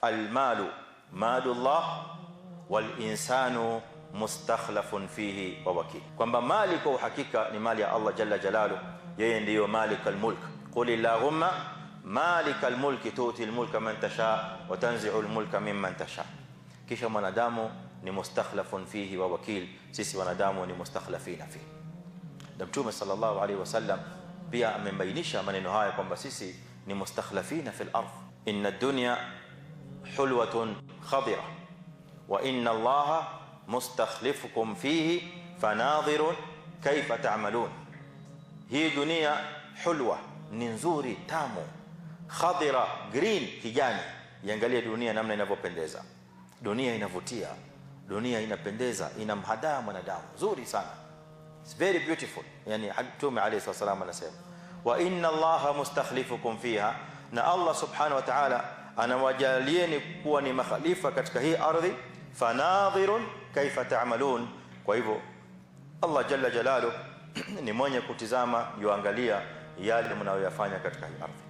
Almalu malullah wal insanu mustakhlafun fihi wa wakil, kwamba mali kwa uhakika ni mali ya Allah jalla jalalu, yeye ndiyo malik almulk. Qul illahumma malik almulki tu'ti almulka man tasha wa tanzi'u almulka mimman tasha. Kisha mwanadamu ni mustakhlafun fihi wa wakil, sisi wanadamu ni mustakhlafina fihi. Na Mtume sallallahu alaihi wasallam pia amebainisha maneno haya kwamba sisi ni mustakhlafina fil ardh. Inna ad-dunya hulwatun khadira wa inna Allaha mustakhlifukum fihi fanadhirun kaifa ta'malun. Hii dunia hulwa ni nzuri, tamu, khadira green, kijani. Iangalie dunia namna inavyopendeza, dunia inavutia, dunia inapendeza, inamhadaa mwanadamu, nzuri sana, it's very beautiful. Yani Mtume alayhi wasallam anasema wa inna Allaha mustakhlifukum fiha, na Allah subhanahu wa ta'ala anawajalieni kuwa ni makhalifa katika hii ardhi, fanadhirun kaifa ta'malun. Kwa hivyo Allah jalla jalalu ni mwenye kutizama, yuangalia yale mnayoyafanya katika hii ardhi.